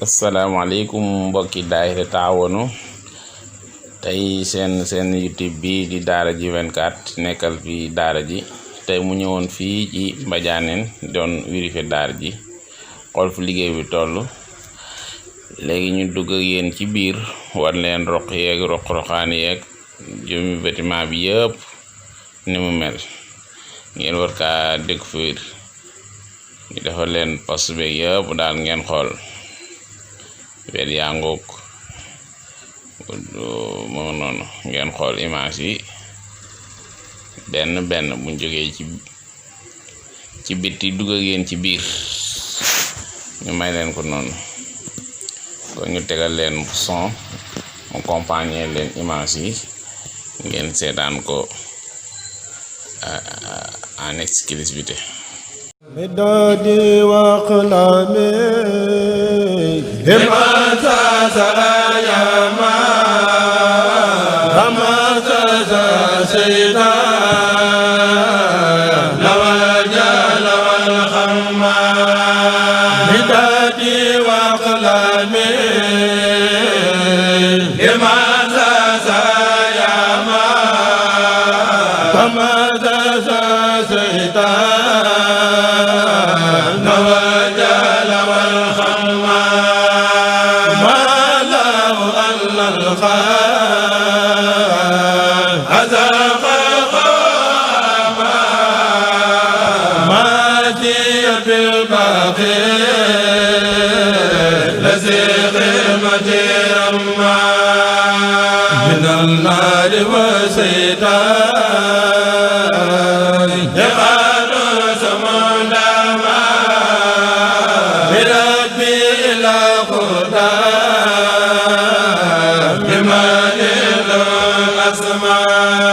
asalaamaaleykum mbokki daayira Taawonu tey seen YouTube bi di daara ji 24 nekkal fi daara ji tey mu ñëwoon fii ci Mbadianeen doon vérifier daara ji xool fu liggéey bi toll léegi ñu dugg ak yéen ci biir war leen roq yeeg roq-roqaan yeeg jëmi bâtiment bi yëpp ni mu mel ngeen war kaa découvrir ñu defal leen poste beeg yëpp daal ngeen xool weer yaa ngoog moo noonu ngeen xool image yi benn buñ jógee ci bitti dugg ak yéen ci biir ñu may leen ko noonu kon ñu tegal leen son mu accompagner leen image yi ngeen seetaan ko en exclusivité midadi wa qalami himata sayama ramata sayda lawajala wal khamma midadi wa qalami himata sayama ramata sayda من النار وسيطان يقال سمندما بربي إلى خدا بما إلى الأسماء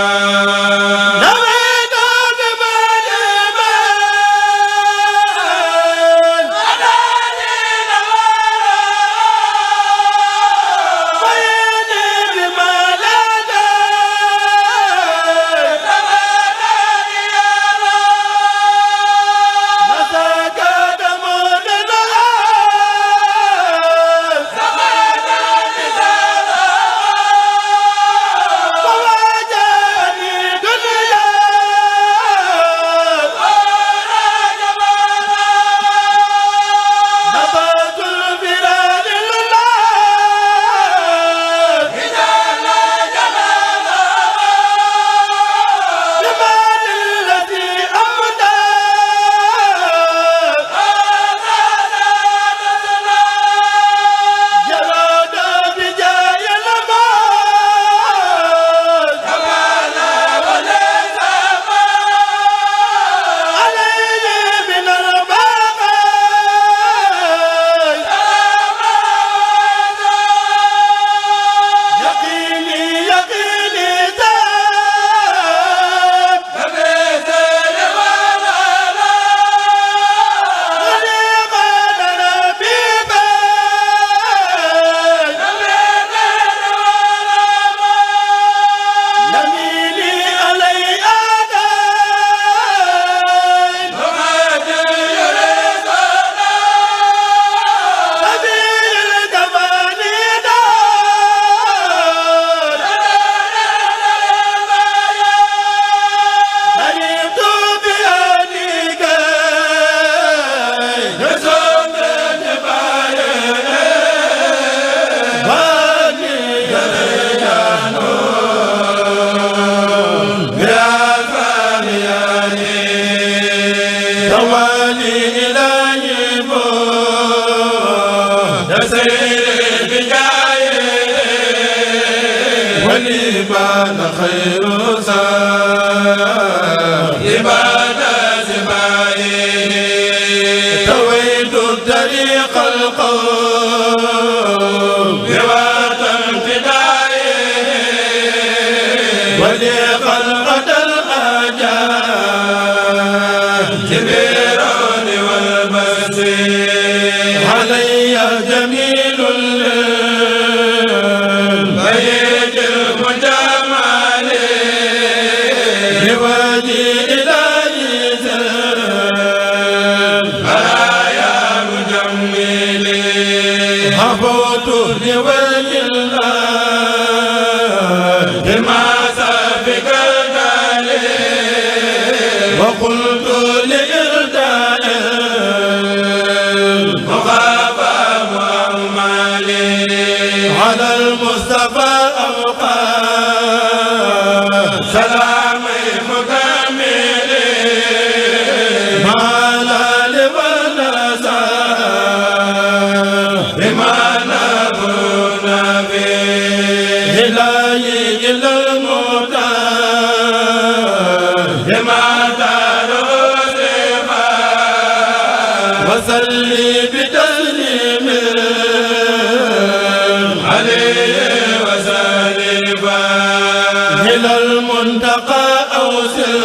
خير عبادة سبائي تويت طريق القوم بواتمتدائي ولي خلقة الأجال جبيرون والمسيح علي جميل البيت المجمل لوجه إلهي زل برايا مجمل عفوت لوجه الله بما سبق الدار وقلت لإرداء المخافى مؤملي على المصطفى أبقى سلامي مكملي ما لا لونسى بما نكون به إلهي إلى الموتى بما داروا سفا وصلي بتسليم عليه وسلم إلى المنتقى أوصل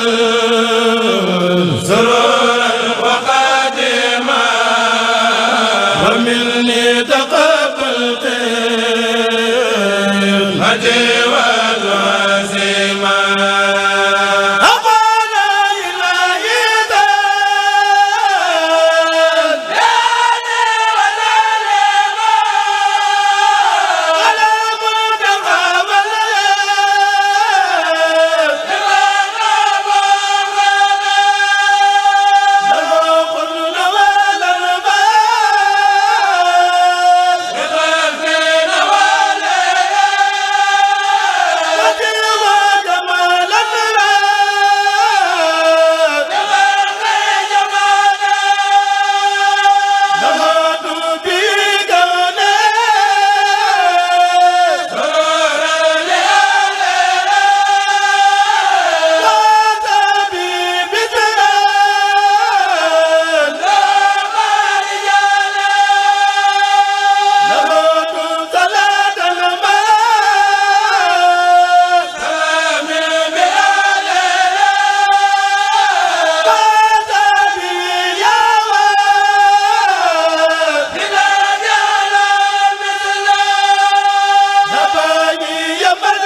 سرورا وقادما ومني تقى